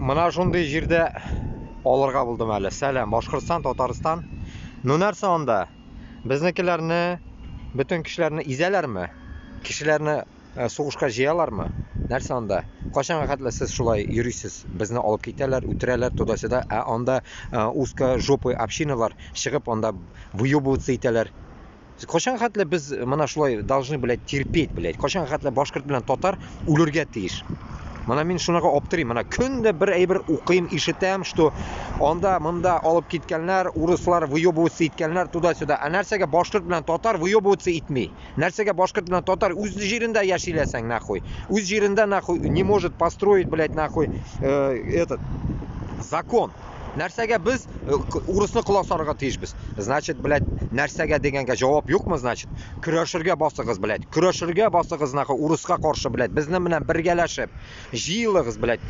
Менә шундый җирдә алырга булдым әле. Сәлам, Башкортстан, Татарстан. Ну нәрсә анда? Безнекеләрне, бөтен кешеләрне изәләрме? Кешеләрне э, сугышка җыялармы? Нәрсә анда? Кайчанга хәтле сез шулай йөрисез? Безне алып китәләр, үтерәләр, туда-сюда. Ә анда э, узкожопый общиналар чыгып анда выебываться итәләр. Кайчан хәтле без менә шулай должны, блядь, терпеть, блядь? Кайчан хәтле башкорт белән татар үлергә тиеш? Менә мин шунага аптырыйм. Менә көндә бер әйбер укыйм, ишетәм, что анда, монда алып киткәннәр, урыслар выебываться иткәннәр, туда-сюда. Ә нәрсәгә башкорт белән татар выебываться итми? Нәрсәгә башкорт белән татар үз җирендә яшиләсәң, нахуй? Үз җирендә, нахуй, не может построить, блядь, нахуй, э, этот закон. Нәрсәгә без э, урысны колак сарырга тиешбез? Значит, блядь, нәрсәгә дигәнгә җавап юкмы, значит? Көрәшергә басыгыз, блядь. Көрәшергә басыгыз, нахуй, урыска каршы, блядь. Безнең белән бергәләшеп, җыелыгыз, блядь.